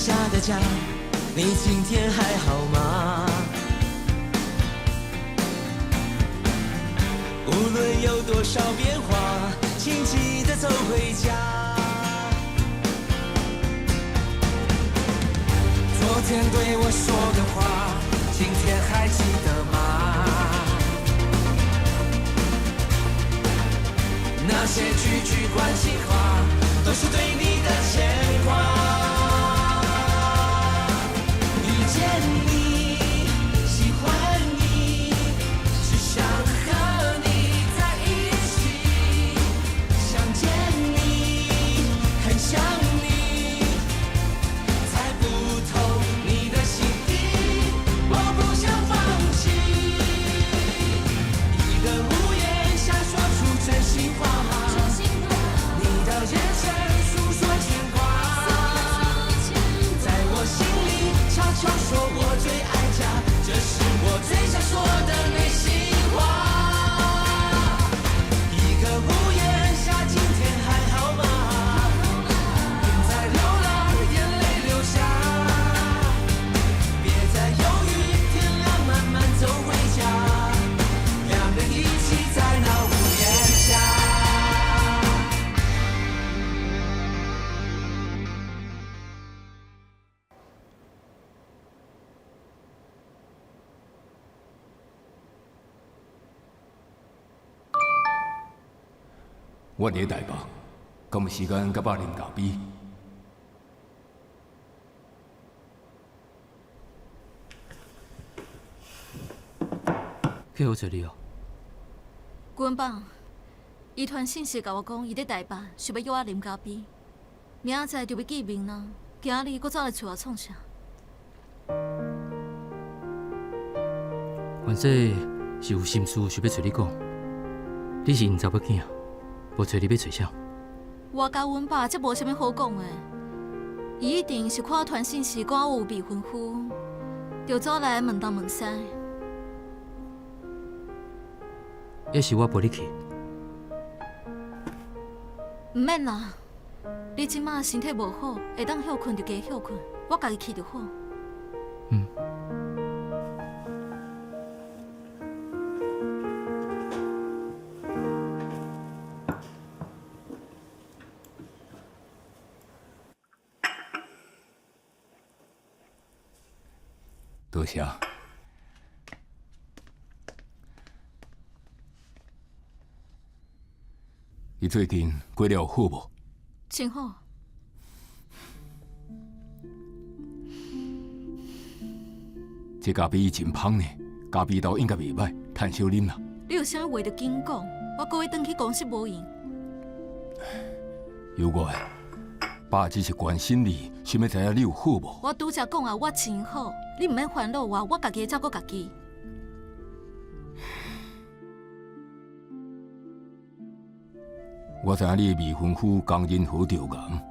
下的家，你今天還好嗎？無論有多少變化，請記得走回家。昨天對我說的話，今天還記得嗎？那些句句關心話，都是對你的牽掛。遇見你，喜歡你，只想和你在一起。想見你，很想你，猜不透你的心意，我不想放棄。一個屋檐下說出真心話，你的眼神訴說牽掛，在我心裡悄悄說我最愛家，這是我最想說的內心話。一個屋檐下，今天還好嗎？別再流浪，眼淚流下，別再猶豫，天亮慢慢走回家，兩人一起在那屋檐下。我佇台北，敢有時間佮爸啉咖啡？客戶找你哦。阮爸，伊傳信息共我講，伊佇台北，想欲約我啉咖啡。明仔載就欲見面啦，今仔日閣走來揣我創啥？原說是有心事想欲揣你講，你是𪜶查某囝，無揣你欲揣啥？我佮阮爸這無啥物好講的，伊一定是看我傳信息講我有未婚夫，就走來問東問西。抑是我陪你去？毋免啦，你這馬身體無好，會當歇睏就加歇睏，我家己去就好。嗯。多謝。你最近過了好無？真好。這咖啡真芳呢，咖啡豆應該袂䆀，趁少啉啦。你有啥物話就緊講，我閣欲轉去公司無閒。有我，爸只是關心你，想欲知影你有好無？我拄才講啊，我真好，你毋免煩惱我，我家己會照顧家己。我知影你的未婚夫江仁和著癌，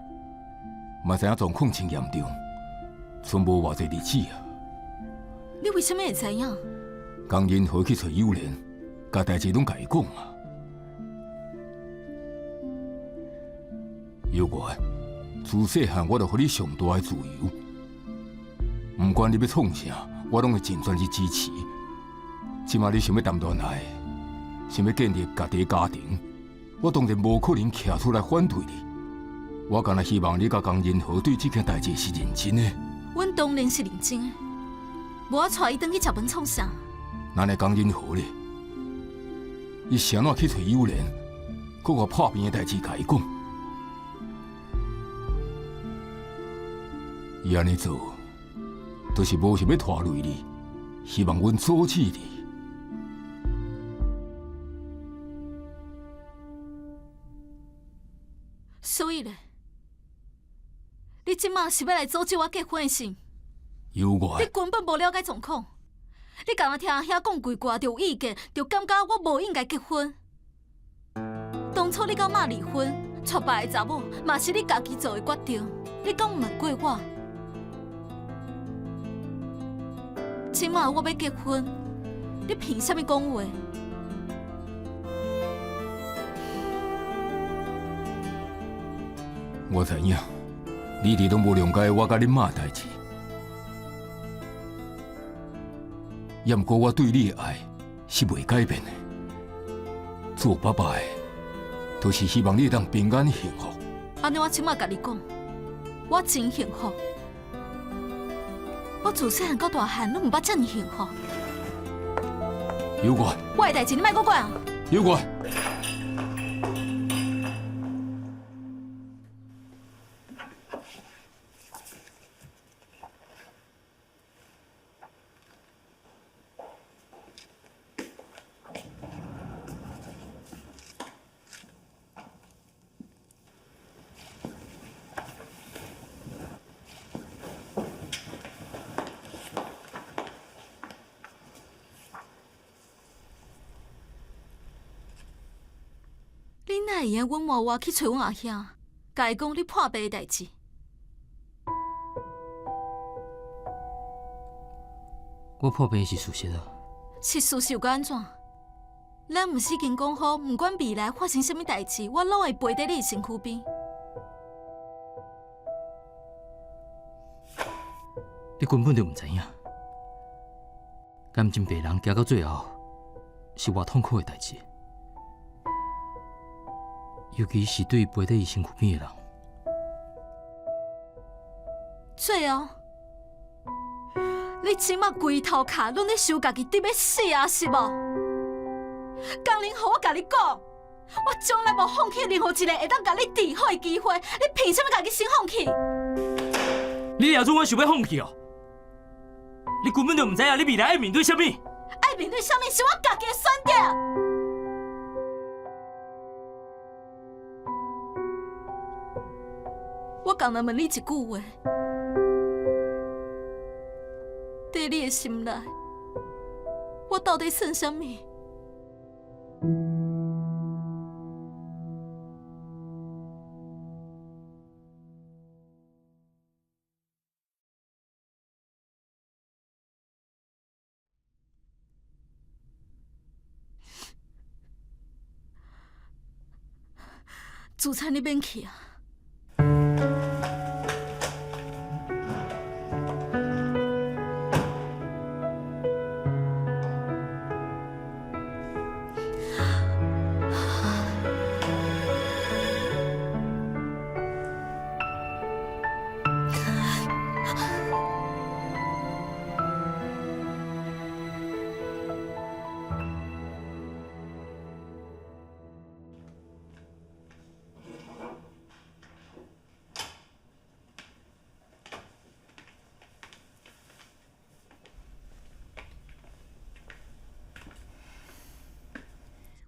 嘛知影狀況真嚴重，賰無偌濟日子啊。你為啥物會知影？江仁和去揣幼蓮，共代誌攏共伊講啊。有我，自細漢我就予你上大的自由，毋管你欲創啥，我攏會盡全力支持。這馬你想欲談戀愛，想欲建立家己的家庭，我當然無可能徛出來反對你。我干焦希望你佮江仁和對這件代誌是認真的。阮當然是認真的，無我帶伊轉去食飯創啥？咱的江仁和咧，伊是按怎去揣幼蓮，閣共破病的代誌共伊講？伊按呢做，就是無想欲拖累你，希望阮阻止你。所以咧，你這馬是欲來阻止我結婚的是？有我。你根本無了解狀況，你干焦聽阿兄講幾句就有意見，就感覺我無應該結婚。當初你佮媽離婚，娶別个查某，嘛是你家己做的決定，你敢有問過我？這馬我欲結婚，你憑啥物講話？我知影，你一直攏無諒解我佮恁媽的代誌，也毋過我對你的愛是袂改變的。做爸爸的，就是希望你會當平安幸福。按呢，我這馬共你講，我真幸福。我自細漢到大漢，攏毋捌遮爾幸福。有我，我的代誌你莫閣管啊！有我。你哪會用隱瞞我去揣阮阿兄，共伊講你破病的代誌？我破病是事實啊。是事實又閣按怎？咱毋是已經講好，毋管未來發生啥物代誌，我攏會陪佇你的身軀邊。你根本就毋知影，感情病人行到最後是偌痛苦的代誌，尤其是對陪佇伊身軀邊的人。最後，你這馬規頭殼攏咧想家己得欲死啊，是無？江林豪，我共你講，我從來無放棄任何一個會當共你治好的機會，你憑啥物家己先放棄？你掠準我想欲放棄哦？你根本就毋知影你未來愛面對啥物。愛面對啥物是我家己的選擇。我共來問你一句話：佇你的心內，我到底算啥物？自產你免去啊！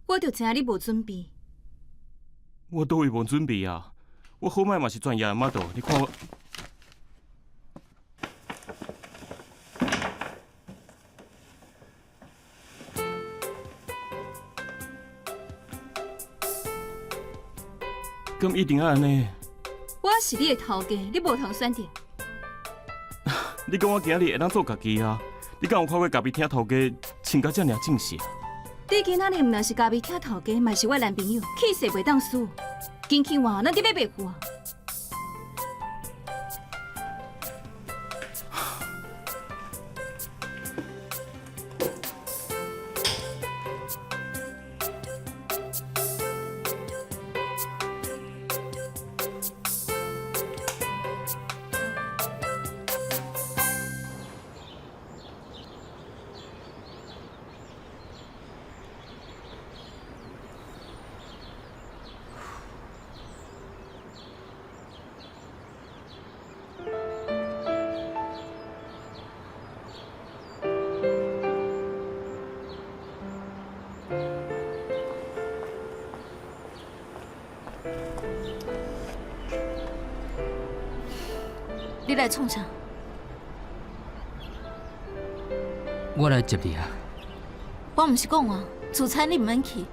我就知影你無準備。我佗位無準備啊！我好䆀嘛是專業的 model，你看我。敢一定愛按呢？我是你的頭家，你無通選擇。你講我今仔日會當做家己啊？你敢有看過咖啡廳頭家穿甲遮爾正式？你今仔日毋但是咖啡廳頭家，嘛是我男朋友，氣勢袂當輸。緊去換，咱佇咧賣貨。你來創啥？我來接你啊！我毋是講啊，自產你毋免去。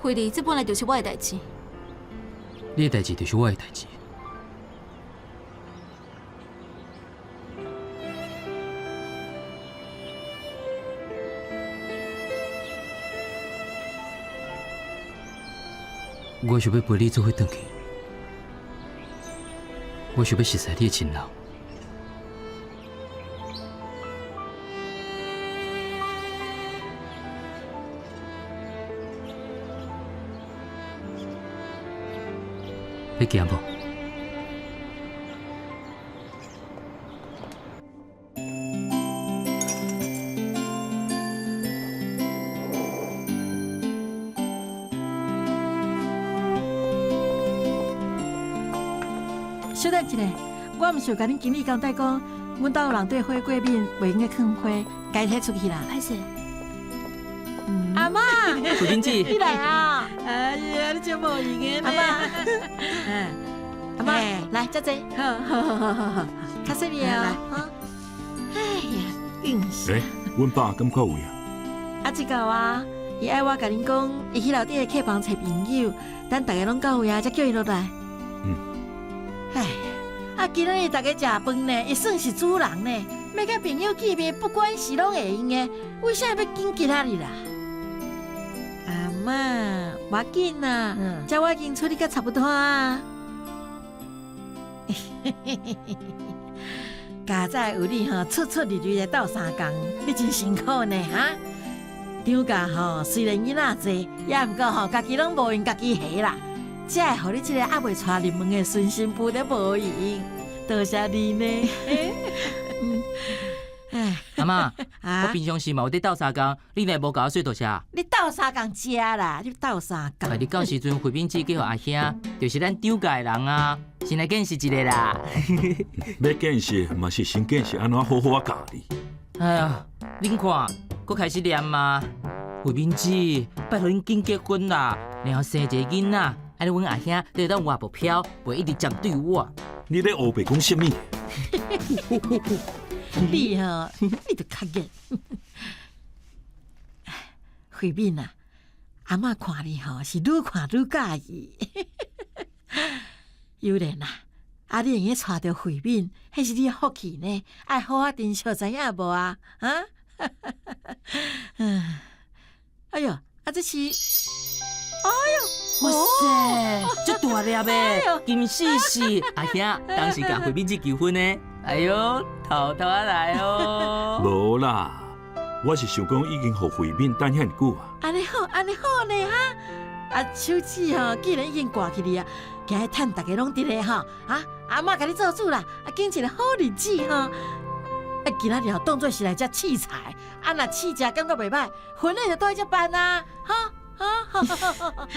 惠麗，這本來就是我的代誌。你的代誌就是我的代誌。我想欲陪你做伙轉去。我想欲熟似你的親人。欲行無？小等一下，我毋是有共恁經理交代講，阮兜有人對花過敏，袂用得囥花，該提出去啦。歹勢。阿嬤，慧敏姊，你來啊！哎呀，你真無閒的呢。阿嬤，阿嬤，來這坐。好好好好好好，較細膩啊。哎呀，硬是。欸，阮爸敢較有啊？啊，這個啊，伊愛我共恁講，伊去樓頂的客房揣朋友，等大家攏到位啊，才叫伊落來。嗯。哎，啊，今仔日大家食飯呢，伊算是主人呢，欲佮朋友見面，不管是攏會用的，為啥欲緊今仔日啦？阿嬤，無要緊啦，這我已經處理甲差不多啊。佳哉有你吼，出出入入來鬥相共，你真辛苦呢哈。張家吼雖然囡仔濟，也毋過吼家己攏無閒家己下啦，才會予你這個猶未娶入門的孫媳婦咧無閒。多謝你呢。阿嬤，我平常時嘛有佇鬥相共，你若無共我說多謝。你鬥相共食啦，你鬥相共。啊，你到時陣慧敏姊叫阿兄，就是咱張家的人啊，先來見識一下啦。欲見識嘛是先見識按怎好好仔教你。哎呀，恁看，閣開始念啊！慧敏姊，拜託恁緊結婚啦，然後生一個囡仔，按呢阮阿兄就會當活步飄，袂一直針對我。你咧烏白講啥物？你吼，你著較熱。慧敏啊，阿嬤看你吼是愈看愈佮意。尤蓮啊，啊你會用得娶著慧敏，彼是你的福氣呢，愛好好珍惜，知影無啊？啊？哎喲，啊這是，哎喲，哇塞，這大粒的，金絲絲，阿兄當時共慧敏姊求婚的。哎喲，偷偷仔來哦！無啦，我是想講已經予慧敏等遐爾久啊。按呢好，按呢好呢哈！啊，手指吼，既然已經掛起去啊，今日趁大家攏佇咧吼，啊，阿嬤共你做主啦，啊，揀一個好日子吼。啊，今仔日吼當作是來遮試菜，啊，若試食感覺袂䆀，婚禮就佇遮辦啊，哈，哈。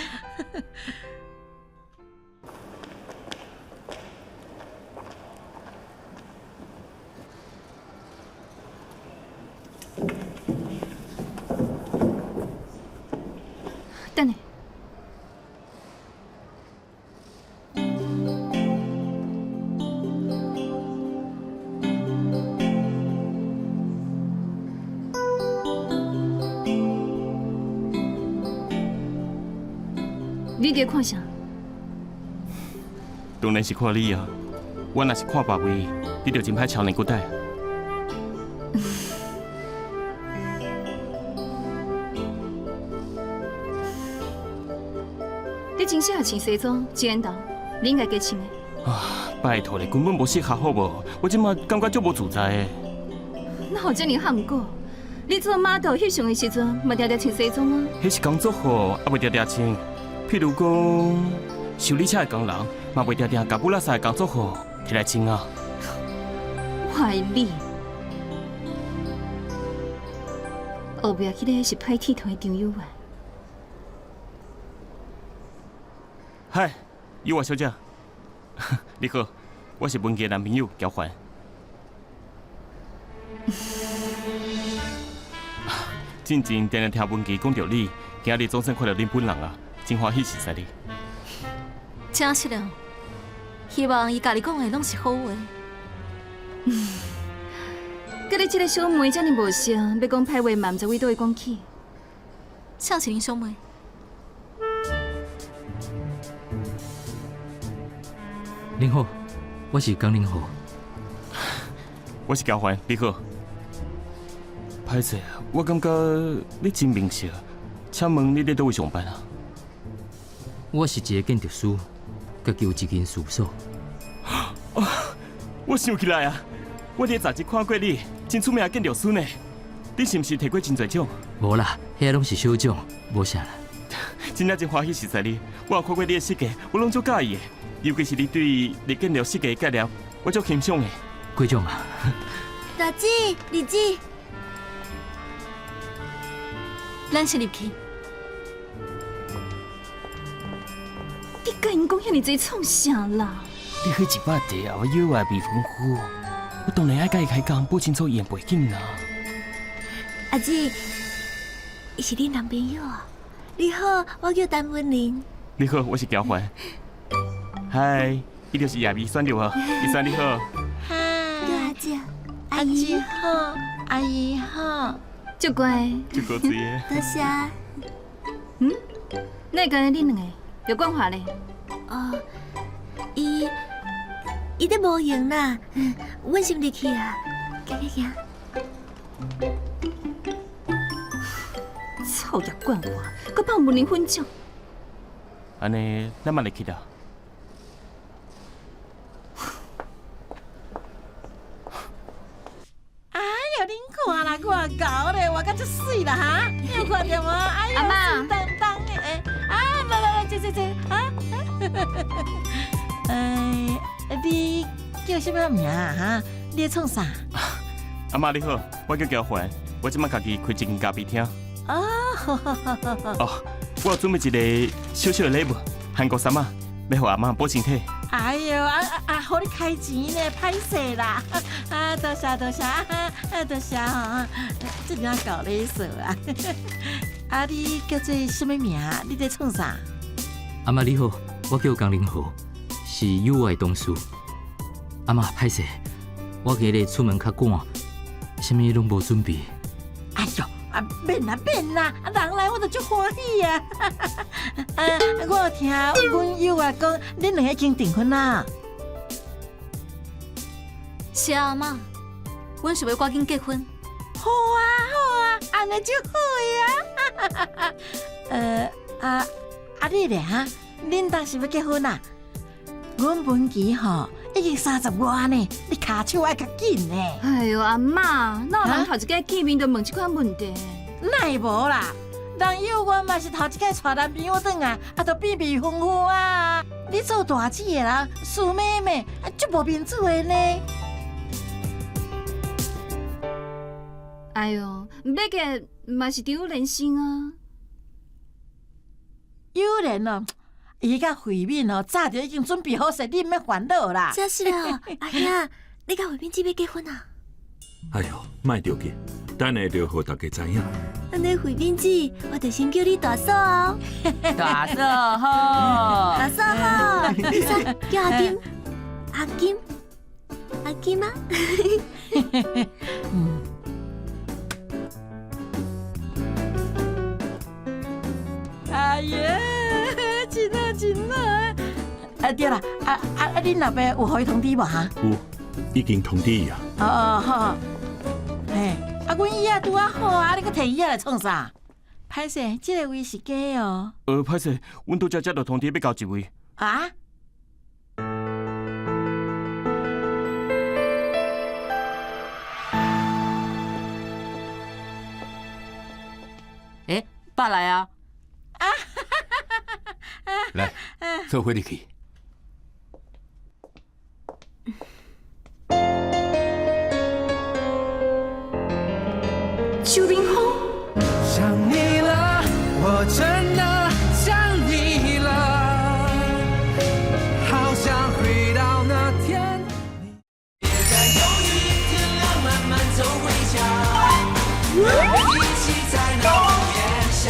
等下，你佇看啥？當然是看你啊！我若是看別位，你就真歹超年骨帶。你真適合穿西裝、剪頭，你應該加穿的。啊，拜託咧，根本無適合好無？我這馬感覺足無自在的。哪有這爾罕過？你做 model 翕相的時陣，嘛定定穿西裝啊？彼是工作吼，猶袂定定穿。譬如講，修理車的工人，嘛袂定定共布垃圾的工作服提來穿啊。我愛你。後壁彼个是歹鐵頭的張友元。嗨，友華小姐，你好，我是文傑男朋友喬凡。進前定定聽文傑講著你，今日總算看著恁本人啊，真歡喜認識你。真實哦，希望伊共你講的攏是好話。佮你這个小妹遮爾無熟，欲講歹話嘛，毋知為佗位講起。啥是恁小妹？恁好，我是江林豪。我是高凡，你好。歹勢，我感覺你真面熟，請問你佇佗位上班啊？我是一個建築師，家己有一間事務所。我想起來啊，我佇雜誌看過你，真出名的建築師呢。你是毋是提過真濟獎？無啦，彼攏是小獎，無啥啦。真正真歡喜熟似你，我有看過你的設計，我攏足佮意的。尤其是你對綠建築設計的概念，我足欣賞的。幾種啊？大姊、二姊，咱先入去。你共𪜶講遐爾濟創啥啦？你彼一百塊啊，我約我的未婚夫，我當然愛佮伊開講，報清楚伊的背景啦。阿姊，伊是你男朋友啊？你好，我叫陳文玲。你好，我是喬凡。嗨，伊就是葉美選著吼，醫生你好。嗨，叫阿姐，阿姊好，阿姨好，足乖，足古錐的。多謝。嗯，哪會干焦恁兩個？劉冠華咧？哦，伊伊咧無閒啦，阮先入去啊，行行行。臭葉冠華，閣放文玲粉獎。按呢，咱嘛入去啦。哎喲，恁看啦，偌姣咧，活甲足媠啦哈！你有看著無？哎喲，阿嬤媠當當的，啊，來來來，坐坐坐，啊。哎，你叫啥物名啊？哈，你咧創啥？阿嬤你好，我叫喬凡，我這擺家己開一間咖啡廳。哦，好好好好好。哦，我有準備一个小小的禮物，韓國衫仔，欲予阿嬤補身體。哎喲，啊啊啊！予你開錢呢，歹勢啦！啊，多謝多謝，啊多謝吼，這爾夠禮數啊！啊，你叫做啥物名？你咧創啥？阿嬤你好，我叫江林豪，是友愛董事。阿嬤歹勢，我今日出門較趕，啥物攏無準備。哎喲，啊免啦免啦，啊人來我就足歡喜啊！啊，我有聽阮友啊講，恁兩个已經訂婚啦。是啊，阿嬤，阮想欲趕緊結婚。好啊好啊，按呢足好的啊！啊啊你咧哈？恁當時欲結婚啊？阮文琪吼已經三十外呢，你跤手愛較緊呢。哎喲，阿嬤，哪有人頭一擺見面就問這款問題？哪會無啦？人幼我嘛是頭一擺帶男朋友轉來，啊，就變未婚夫啊！你做大姊的人，輸妹妹，啊，足無面子的呢。哎喲，欲結嘛是張有連先啊。有連哦，伊佮慧敏哦，早就已經準備好勢，你毋免煩惱啦。這是哦，阿兄，你佮慧敏姊欲結婚啊？哎喲，莫著急，等下就予大家知影。按呢慧敏姊，我就先叫你大嫂哦。大嫂好，大嫂好，你說叫阿金，阿金，阿金啊？嗯。哎呀，真好真好！啊對啦，啊啊啊！恁老爸有予伊通知無哈？有，已經通知伊啊。哦哦好，嘿，啊，阮椅仔拄仔好啊，你閣提椅仔來創啥？歹勢，這个位是假哦。歹勢，阮拄才接到通知，欲交一位。啊？欸，爸來啊！來，做伙入去。周明峰。想你了，我真的想你了，好想回到那天。別再猶豫，天亮慢慢走回家，我們一起在那屋檐下。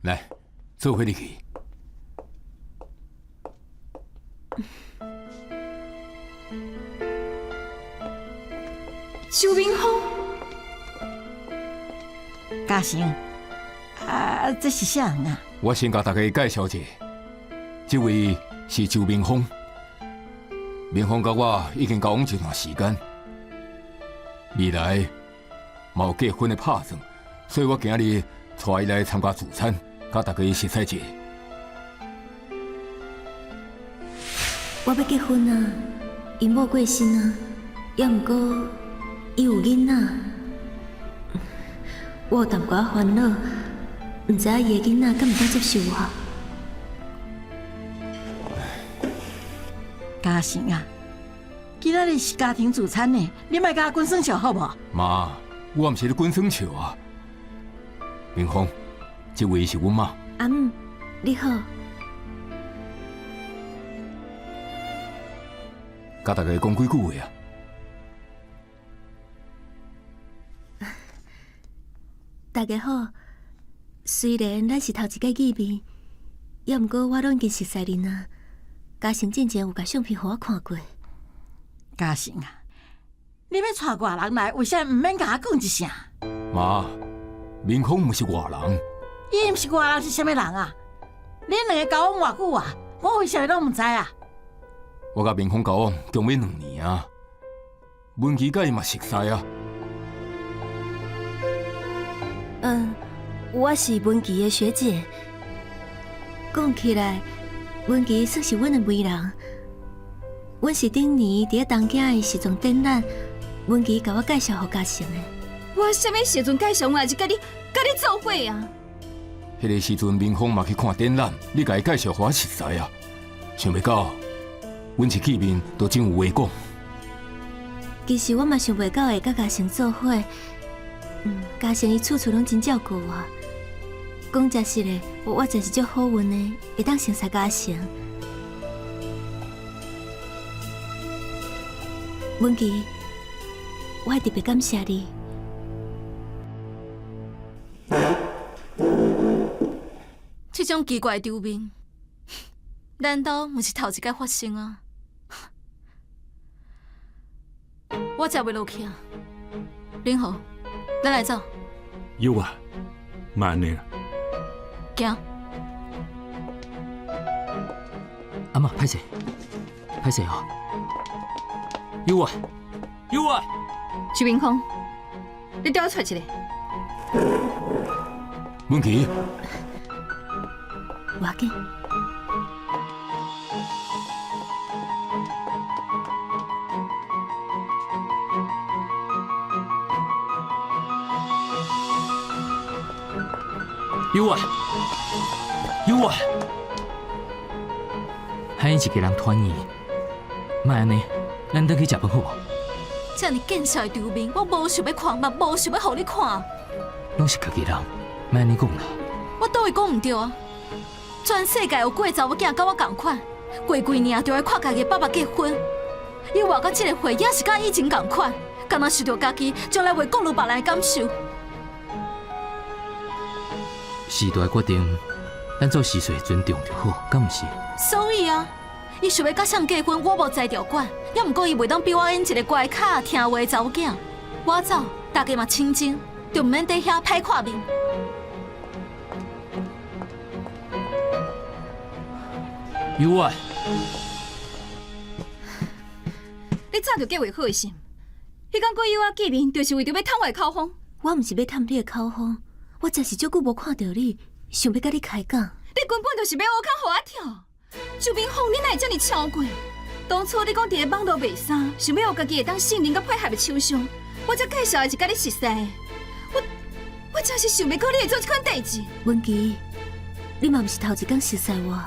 來，做伙入去。周明峰，嘉誠，啊，這是啥人啊？我先共大家介紹者，這位是周明峰。明峰佮我已經交往一段時間，未來嘛有結婚的拍算，所以我今日帶伊來參加聚餐，佮大家熟似者。我欲結婚啊，𪜶某過身啊，猶毋過伊有囡仔，我有淡薄仔煩惱，毋知影伊的囡仔敢會當接受我。嘉誠啊，今仔日是家庭聚餐呢，你莫佮我滾耍笑好無？媽，我毋是咧滾耍笑啊。明芳，這位是阮媽。阿姆，你好。佮大家講幾句話啊。大家好，雖然咱是頭一擺見面，猶毋過我攏已經熟似恁啊。嘉誠進前有共相片予我看過。嘉誠啊，你欲帶外人來，為啥毋免共我講一聲？媽，明芳毋是外人。伊毋是外人是啥物人啊？恁兩个交往偌久啊？我為啥物攏毋知啊？我佮明芳交往將欲兩年啊，文琪佮伊嘛熟似啊。嗯，我是文琪的學姐。講起來，文琪算是阮的媒人。阮是頂年佇咧東京的時裝展覽，文琪共我介紹予嘉誠的。我啥物時陣介紹我是佮你佮你做伙啊？彼个時陣，明芳嘛去看展覽，你共伊介紹予我熟似啊。想袂到，阮一見面就真有話講。其實我嘛想袂到會佮嘉誠做伙。嗯，嘉誠伊處處攏真照顧我。講誠實的，我真是足好運的，會當熟似嘉誠。文琪，我會特別感謝你。這種奇怪的場面，難道毋是頭一擺發生啊？我食袂落去啊！林豪，咱來走。有啊，莫按呢啦。行。阿嬤，歹勢，歹勢哦。有啊，有啊。徐明峰，你綴我出一个。文琪。無要緊。有啊，有啊。海一个人團圓，莫按呢，咱轉去食飯好無？遮爾見笑的場面，我無想欲看，嘛無想欲予你看。攏是家己人，莫按呢講啦。我佗位講毋對啊？全世界有幾个查某囝佮我仝款，過幾年就愛看家己爸爸結婚，伊活到這个歲也是佮以前仝款，敢若想著家己從來袂顧慮別人的感受。時代決定，咱做時勢尊重就好，敢毋是？所以啊，伊想欲佮誰結婚，我無才調管，猶毋過伊袂當比我演一个乖巧聽話的查某囝。我走，大家嘛清靜，就毋免佇遐歹看面。有啊！你早就計劃好的心，彼工佮友仔見面，就是為著欲探我的口風。我毋是欲探你的口風，我真是足久無看著你，想欲佮你開講。你根本就是欲烏空予我跳。周明鳳，你哪會遮爾超過？當初你講佇咧網路賣衫，想欲予家己會當信任佮配合的廠商，我才介紹的是佮你熟似的。我我真是想袂到你會做這款代誌。文琪，你嘛毋是頭一工熟似我。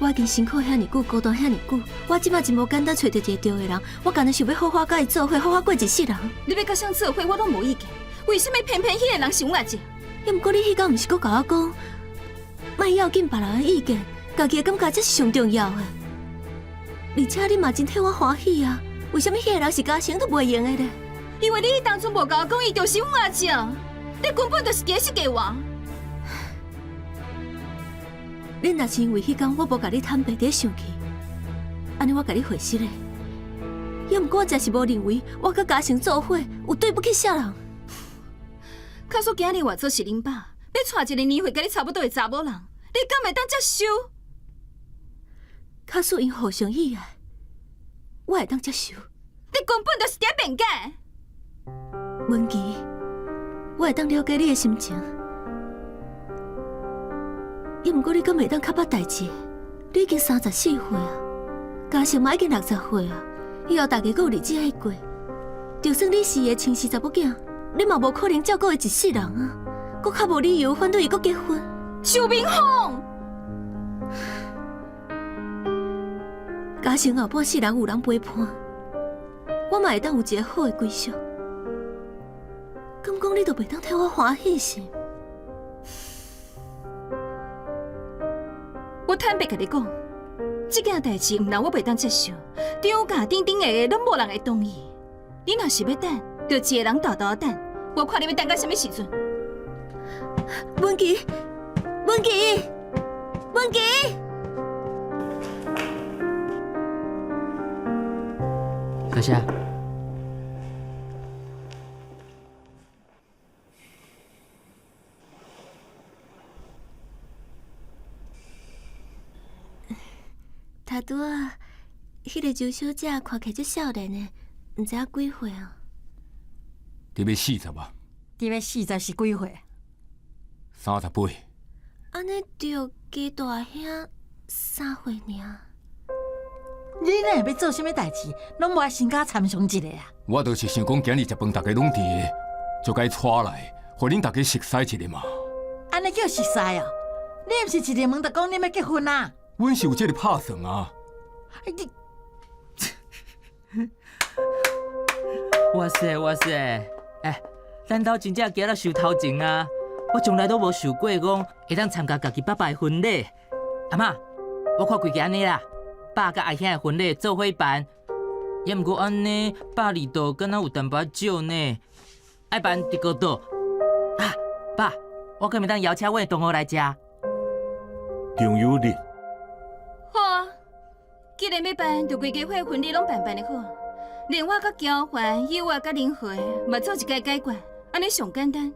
我已經辛苦遐爾久，孤單遐爾久，我這擺真無簡單揣著一個對的人，我干焦想欲好好佮伊做伙，好好過一世人。你欲佮誰做伙，我攏無意見。為啥物偏偏彼个人是阮阿姐？猶毋過你彼工毋是閣共我講，莫要緊別人的意見，家己的感覺才是上重要的。而且你嘛真替我歡喜啊，為啥物彼个人是嘉誠都袂用的咧？因為你當初無共我講，伊就是阮阿姐，你根本就是佇咧設計我。你若是因為彼工我無共你坦白，佇咧生氣，按呢我共你回釋咧。猶毋過我真是無認為我佮嘉誠做伙有對不起啥人。假使今日換做是恁爸，欲娶一个年歲佮你差不多的查某人，你敢會當接受？假使𪜶互相喜愛，我會當接受。你根本就是佇咧辯解。文琪，我會當了解你的心情。猶毋過你敢會當較捌代誌？你已經34歲啊，嘉诚嘛已经60岁啊，以后大家阁有日子爱过。就算你是伊的亲生查某囝，你嘛无可能照顾伊一世人啊，阁较无理由反对伊阁结婚。周明凤，嘉诚后半世人有人陪伴，我嘛会当有一个好的归宿。敢讲你就袂当替我欢喜是？我坦白共你讲，这件代志毋但我袂当接受，张家顶顶下下拢无人会同意。你若是欲等，就一个人沓沓等，我看你欲等到啥物时阵？文琪，文琪，文琪！多谢。头拄仔，彼个周小姐看起来足少年的，毋知影几岁啊？伫欲40啊？伫欲40是几岁？38。按呢著加大兄3岁尔。你呢欲做啥物代志，拢无爱先共参详一下啊？我就是想讲，今日食饭，大家拢伫个，就共伊带来，予恁大家熟似一下嘛。按呢叫熟似哦？你毋是一入门就讲恁欲结婚啊？阮是有这个拍算啊！你，哇塞哇塞！欸，咱兜真正行到寿头前啊！我从来都无想过讲会当参加家己爸爸的婚礼。阿嬷，我看规矩按呢啦，爸佮阿兄的婚礼做伙办，也毋过按呢，百里岛敢若有淡薄仔少呢，爱办伫高岛。啊，爸，我敢会当邀请阮的同学来食？张有力。好啊，既然欲办，就规家伙婚礼拢办办就好。连我佮乔凡、友啊佮林慧嘛做一个解决，按呢上简单。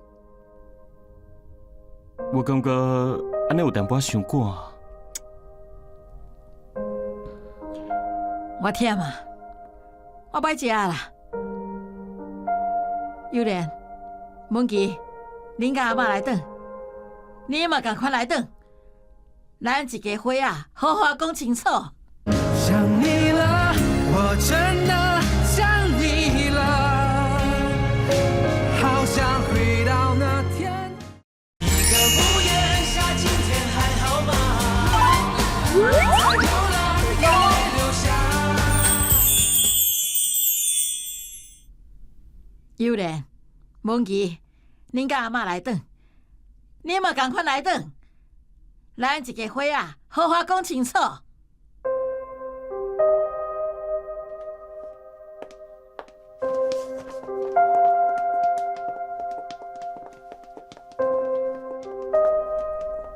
我感觉按呢有淡薄仔伤赶。我忝啊，我欲食啦。幼莲、文琪，恁佮阿嬷来转，你嘛仝款来转。咱一家伙仔，好好讲清楚。想你了，我真的想你了，好想回到那天。一个屋檐下，今天还好吗？在流浪，眼泪流下。幼莲、文琪，恁佮阿嬷来转，你嘛仝款来转。咱一家伙仔，好好讲清楚。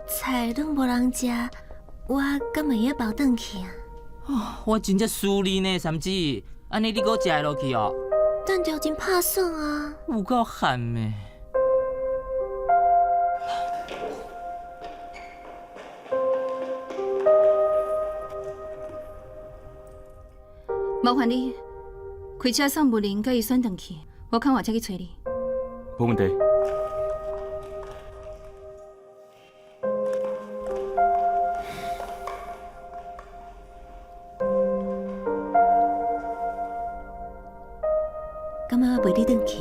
菜拢无人食，我敢会用包转去啊？哦，我真正输你呢，三姊，按呢你阁食会落去哦？蛋条真拍算啊！有够咸的。麻烦你开车送文玲佮伊选转去，我较晚才去揣你。无问题。敢欲我陪你转去？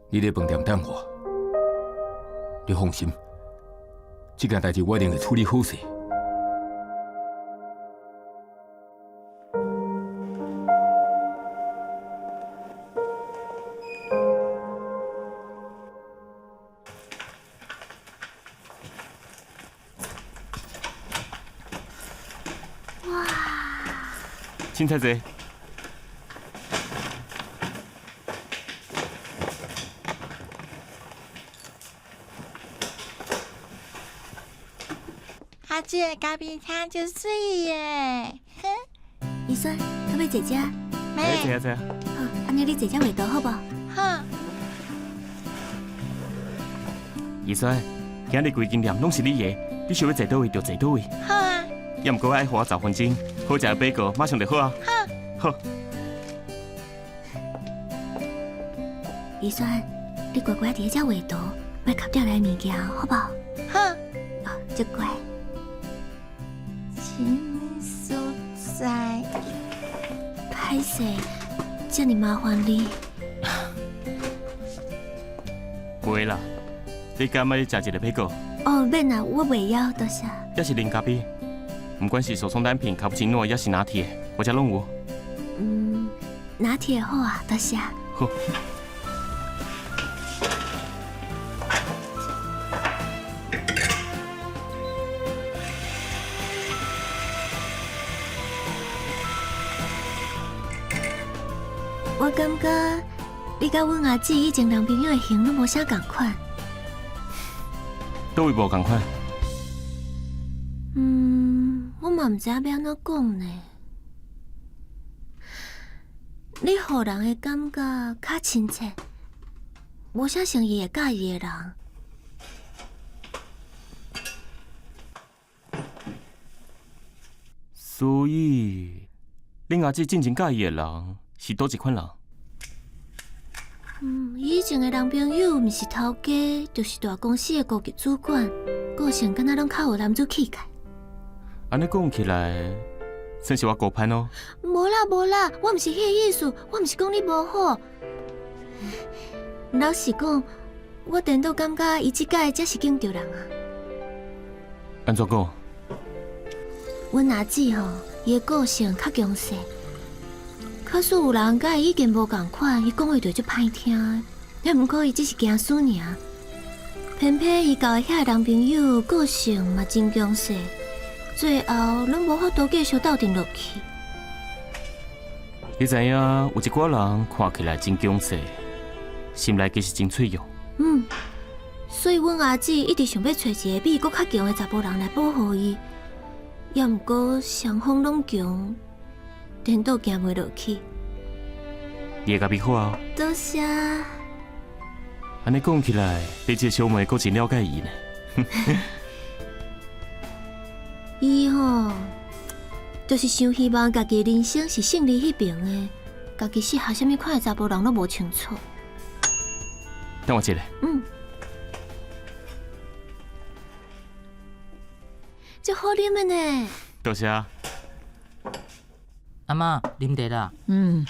你伫饭店等我，你放心，这件代志我一定会处理好势。哇！凊彩坐。阿姐，咖啡厅真水耶！哼，怡萱，可欲坐遮？欸，坐啊坐啊。好，按呢你坐遮画图好无？好。怡萱，今日规间店拢是你的，你想欲坐佗位就坐佗位。好啊。也毋过爱予我10分钟，好食的报告马上就好啊。好。好。怡萱，你乖乖伫遮画图，莫磕掉来物件，好无？好。哦，足乖。歹勢，遮爾麻煩你。袂啦，你敢欲食一个蘋果？哦，免啦，我袂枵，多謝。抑是啉咖啡？毋管是手沖單品、卡布奇諾，抑是拿鐵，我遮攏有。嗯，拿鐵好啊，多謝。好。我感覺你佮阮阿姊以前男朋友的型攏無啥仝款。佗位無仝款？嗯，我嘛毋知影欲按怎講呢。你予人的感覺較親切，無啥像伊會佮意的人。所以，恁阿姊進前佮意的人是佗一款人？嗯，伊以前的男朋友毋是頭家，就是大公司的高級主管，個性敢若攏較有男子氣概。按呢講起來，算是我高攀哦。無啦無啦，我毋是彼個意思，我毋是講你無好。老實講，我顛倒感覺伊這擺才是揀著人啊。按怎講？阮阿姊吼，伊的個性較強勢。假使有人佮伊意見無仝款，伊講話就足歹聽的。毋過伊只是驚輸爾，偏偏伊交的遐個男朋友個性嘛真強勢，最後攏無法度繼續鬥陣落去。你知影有一寡人看起來真強勢，心內其實真脆弱。嗯，所以阮阿姊一直想欲揣一個比伊閣較強的查埔人來保護伊，猶毋過雙方攏強。顛倒行袂落去。你的咖啡好啊！多謝。按呢講起來，你這個小妹閣真了解伊呢。伊吼，就是傷希望家己人生是勝利彼爿的，家己適合啥物款的查埔人攏無清楚。等我一下。嗯。足好啉的呢。多謝。阿嬤，啉茶啦。嗯。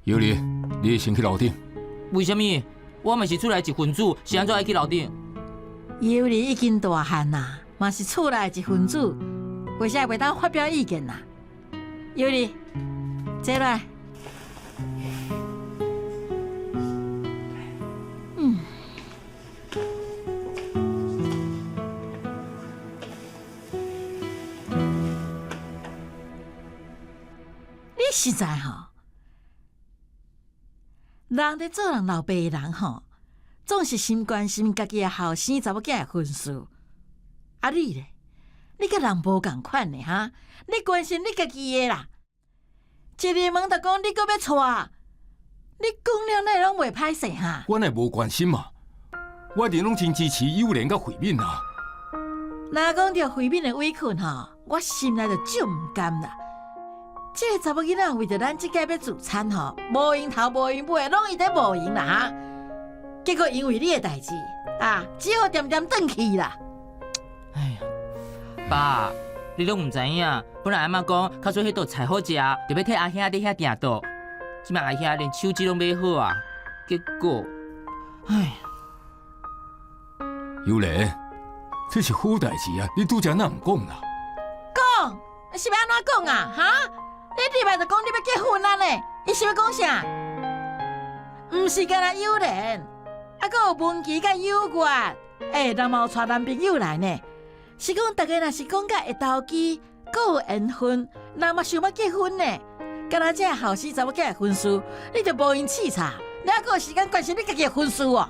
尤里，你先去樓頂。為啥物？我嘛是厝內一份子，是按怎愛去樓頂？尤里已經大漢啦，嘛是厝內一份子，為啥袂當發表意見啦？尤里，坐來。嗯。你實在吼，人咧做人老爸的人吼，總是心關心家己的後生查某囝的婚事。啊你咧，你佮人無仝款的哈？你關心你家己的啦。一入門就講你閣欲娶，你講了哪會攏袂歹勢哈？我哪會無關心嘛？我一直攏真支持幼蓮佮慧敏啊。若講著慧敏的委屈吼，我心內就足毋甘啦。這个查某囡仔為著咱這擺欲自產吼，無閒頭無閒尾，攏伊佇無閒啦哈。結果因為你的代誌啊，只好恬恬轉去啦。哎呀，爸，你攏毋知影，本來阿嬤講，假使彼道菜好食，就欲替阿兄佇遐訂桌。這擺阿兄連手指攏買好啊，結果，唉，幼蓮，這是好代誌啊！你拄才哪毋講啦？講，是欲按怎講啊？哈？你入來就講你欲結婚啊呢？伊是欲講啥？毋是干焦幼蓮，啊，閣有文琪佮有月，欸，人嘛有帶男朋友來呢。是講大家若是講甲會投機，閣有緣分，人嘛想欲結婚呢。干焦這後生查某囝的婚事，你就無閒視察，你猶閣有時間關心你家己的婚事哦？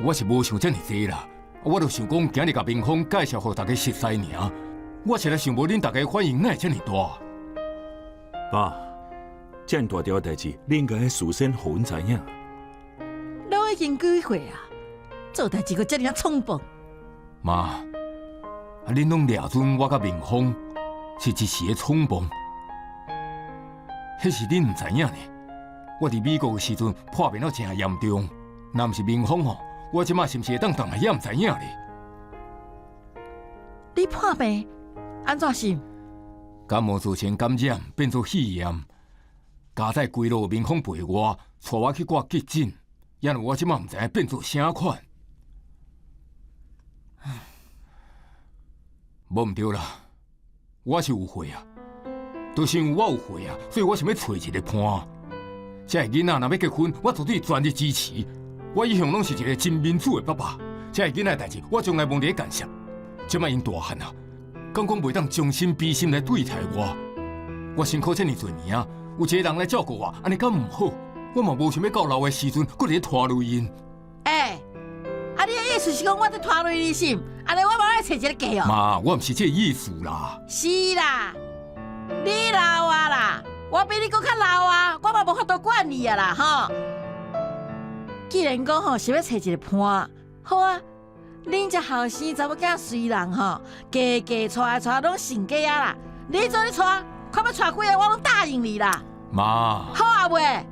我是無想遮爾濟啦，我就想講今日共明峰介紹予大家熟似爾，我實在想無恁大家反應哪會遮爾大。爸，遮爾大條的代誌，你應該事先予阮知影。攏已經幾歲啊？做代誌閣遮爾仔衝動。媽，啊，恁攏掠準我佮明峰是一時的衝動，彼是恁毋知影呢。我佇美國的時陣破病了誠嚴重，若毋是明風吼，我這馬是毋是會當轉來也毋知影咧。你破病按怎是？感冒造成感染，變做肺炎，佳哉規路明風陪我，帶我去掛急診，抑若我這馬毋知影變做啥款。無毋對啦，我是有悔啊，就是因為我有悔啊，所以我想欲揣一個伴。這个囡仔若欲結婚，我絕對全力支持。我一向攏是一個真民主的爸爸，這个囡仔的代誌我從來無佇咧干涉。這擺𪜶大漢啊，敢講袂當將心比心來對待我？我辛苦這爾濟年啊，有一個人來照顧我，按呢敢毋好？我嘛無想欲到老的時陣，閣佇咧拖累𪜶。欸，啊，你的意思是講我佇拖累你是毋？按呢我嘛愛揣一个嫁哦。媽，我毋是這个意思啦。是啦，你老啊啦，我比你閣較老啊，我嘛無法度管你啊啦吼。既然講吼是欲揣一個伴，好啊，恁這後生查某囝隨人吼，家家娶來娶攏成家啊啦。你做你娶，看欲娶幾個我攏答應你啦。媽，好啊袂？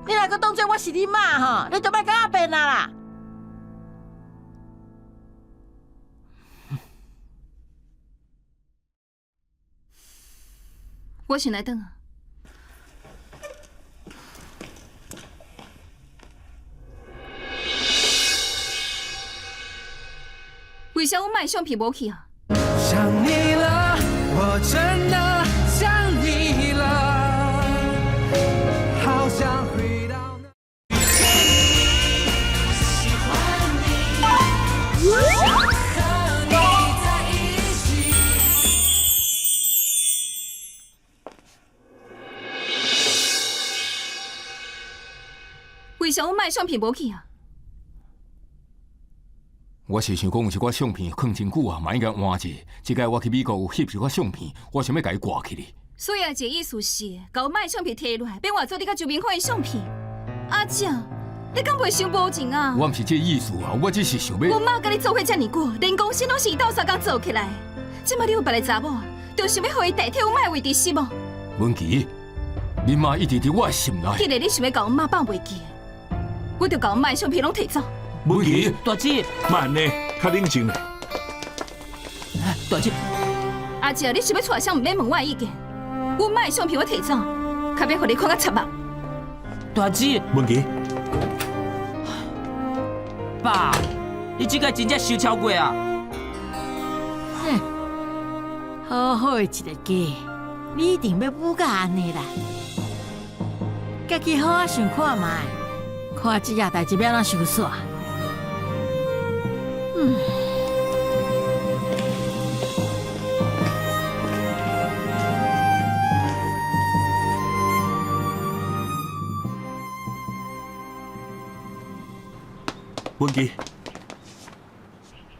你若閣當做我是你媽吼，你就莫共我變啊啦。我先來轉啊。為啥阮媽的相片無去啊？想你了，我真的想你了，好想回到那。喜歡你，想和你在一起。為啥阮媽的相片無去啊？我是想講，有一寡相片囥真久啊，嘛應該換者。這擺我去美國有翕一寡相片，我想欲共伊掛起來。所以阿姐意思是，共阮媽的相片提落來，變換做你佮周明峰的相片。阿姐，你敢袂傷無情啊？我毋是這个意思啊，我只是想欲。阮媽佮你做伙遮爾久，連公司攏是伊鬥相共做起來。這擺你有別个查某，就想欲予伊代替阮媽的位置是無？文琪，恁媽一直佇我的心內。既然你想欲共阮媽放袂記，我就共阮媽的相片攏提走。文琪，大姐，莫按呢，較冷靜咧。大姐，阿姐，你是欲娶啥？毋免問我的意見。阮媽的相片我提走，較欲予你看甲插目。大姐，文琪，爸，你這擺真正傷超過啊！哼，好好的一个家，你一定欲舞甲按呢啦。家己好好想看覓，看這件代誌欲按怎收煞。嗯。文琪，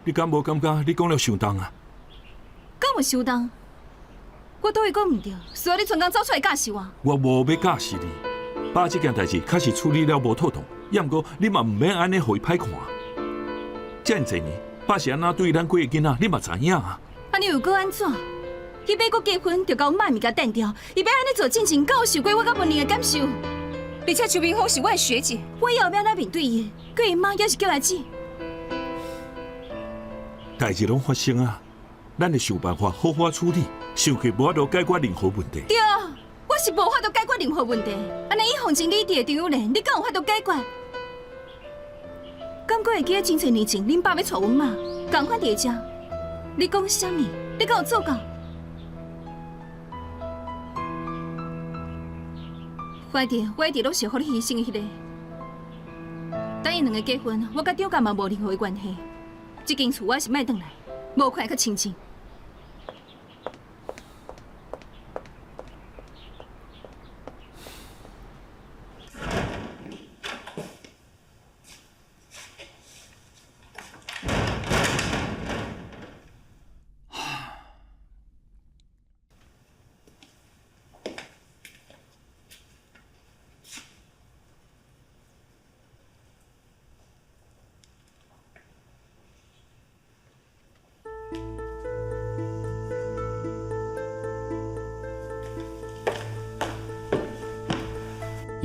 你敢無感覺你講了傷重啊？敢有傷重？我佗位講毋對，需要你專工走出來教示我。我無欲教示你，爸這件代誌確實處理了無妥當，抑毋過你嘛毋免按呢予伊歹看。遮爾濟年，爸是按怎對咱幾個囡仔，你嘛知影啊？按呢又閣按怎？伊欲閣結婚，就共阮媽的物件擲掉，伊欲按呢做進前，敢有想過我佮文玲的感受？而且周明峰是我的學姐，我以後欲按怎面對伊？叫伊媽，抑是叫伊姊？代誌攏發生啊，咱會想辦法好好處理，生氣無法度解決任何問題。對，我是無法度解決任何問題。按呢以鳳情你佇的張有蓮，你敢有法度解決？敢閣會記得真濟年前，恁爸欲娶阮媽，仝款佇遮，你講啥物？你敢有做到？反正我一直攏是予你犧牲的彼个。等𪜶兩个結婚，我佮張家嘛無任何的關係。這間厝我是莫轉來，無看會較清靜。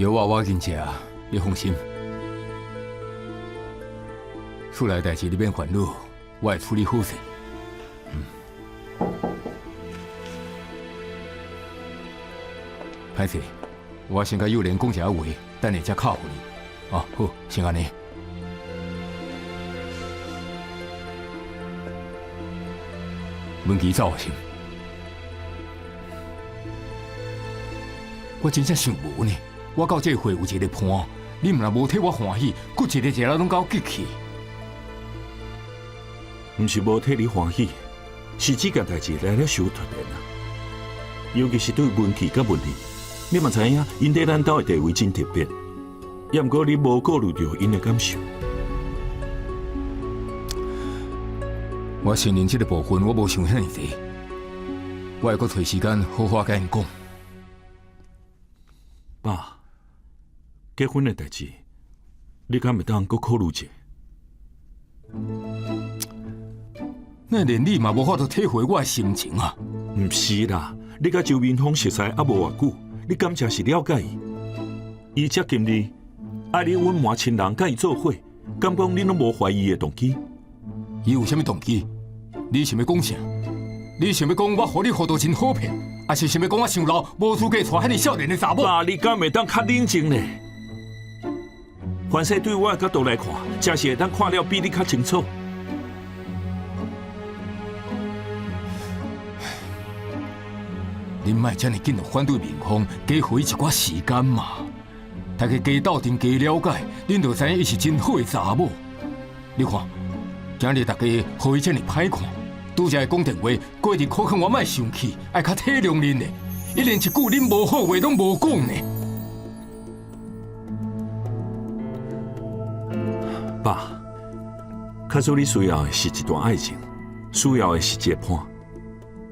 藥我我已經食，你放心。厝內代誌你免煩惱，我會處理好勢。嗯，歹勢，我先佮幼蓮講一下話，等下才敲予你。哦，好，先按呢。文琪走啊先，我真正想無呢。我到這歲有一個伴，你毋若無替我歡喜，閣一個一個攏共我激氣。毋是無替你歡喜，是這件代誌來了傷突然啊！尤其是對文琪佮文麗，你嘛知影，𪜶佇咱兜的地位真特別，也毋過你無顧慮著𪜶的感受。我承認這個部分我無想遐爾濟，我會閣揣時間好好佮𪜶講。爸，結婚的代誌，你敢會當閣考慮者？那連你嘛無法度體會我的心情啊！毋是啦，你佮周明峰熟似猶無偌久，你敢誠是了解伊？伊才今日愛你隱瞞親人，佮伊做伙，敢講你攏無懷疑伊的動機？伊有啥物動機？你想欲講啥？你想欲講我予你予到真好騙，抑是想欲講我傷老，無資格娶遐爾少年的查某？爸，你敢會當較冷靜呢？凡勢對我的角度來看，誠是會當看了比你較清楚。恁莫遮爾緊就反對明峰，加予伊一寡時間嘛。大家加鬥陣，加了解，恁就知影伊是真好的查某。你看，今日大家予伊遮爾歹看，拄才講電話，閣一直苦勸我莫生氣，愛較體諒恁呢。伊連一句恁無好話攏無講呢。爸，假使你需要的是一段愛情，需要的是一個伴，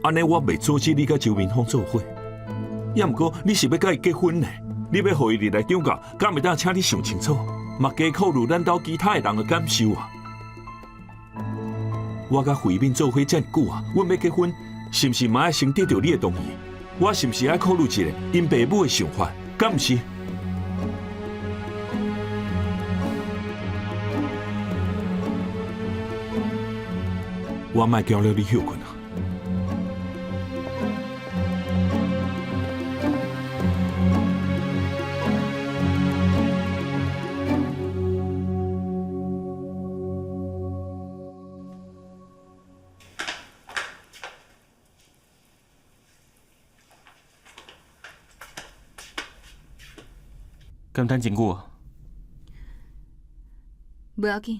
按呢我袂阻止你佮周明峰做伙。也毋過你是欲佮伊結婚呢？你欲予伊入來張家，敢會當請你想清楚，嘛加考慮咱兜其他的人的感受啊！我佮慧敏做伙遮爾久啊，阮欲結婚，是毋是嘛愛先得著你的同意？我是毋是愛考慮一下𪜶爸母的想法？敢毋是？我莫攪擾你歇睏啊！敢等真久啊？無要緊。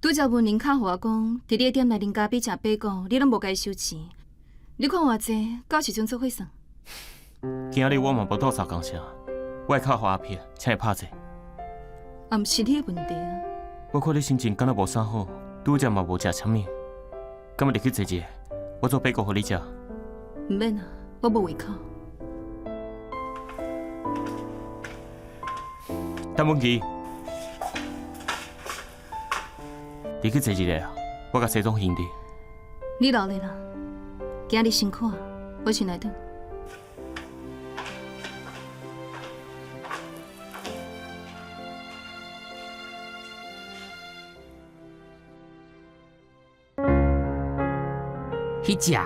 拄才文玲敲予我講，佇你的店內啉咖啡、食百果，你攏無共伊收錢。你看偌濟，到時陣做伙算。今仔日我嘛無鬥相共啥，我會敲予阿撇，請伊拍者。也毋是你的問題啊。我看你心情敢若無啥好，拄才嘛無食啥物，敢欲入去坐一下？我做百果予你食。毋免啊，我無胃口。陳文琪，入去坐一下啊，我共西裝還你。你留咧啦，今日辛苦啊，我先來轉。去食，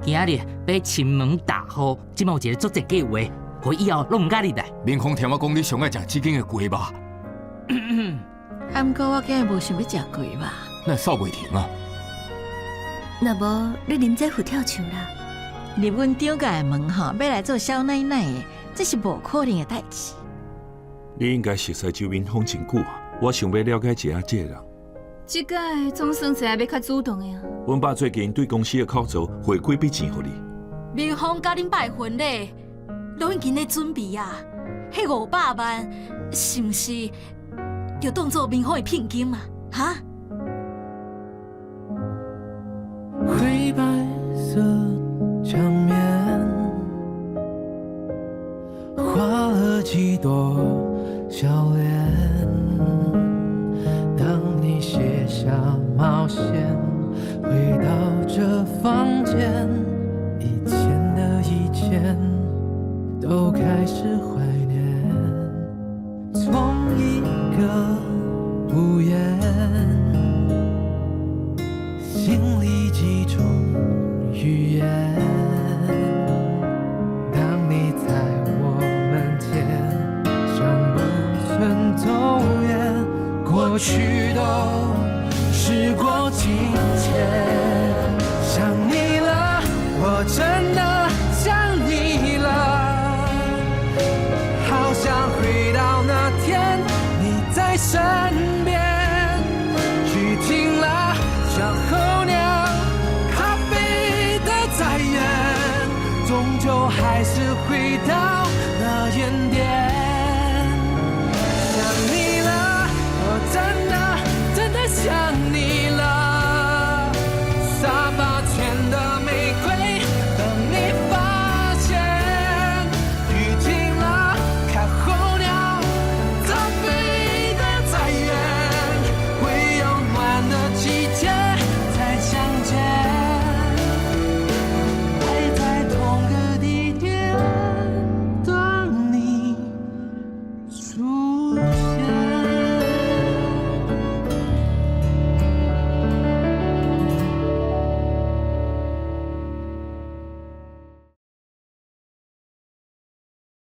今仔日欲親門大戶，這擺有一個足濟計劃，予以後攏毋敢入來。明峰聽我講，你上愛食這間的雞肉。啊，毋過我今日無想欲食雞肉。哪會掃袂停啊？若無你啉這佛跳牆啦。入阮張家的門吼，欲來做少奶奶的，這是無可能的代誌。你應該熟似周明峰真久啊，我想欲了解一下這個人。這擺總算知影欲較主動的啊。阮爸最近對公司的口座匯幾筆錢予你。明峰佮恁爸的婚禮，攏已經咧準備啊。彼500萬是毋是就當做明峰的聘金啊？哈？灰白色牆面，畫了幾朵笑臉。當你卸下帽銜，回到這房間，以前的一後還是回到那原點。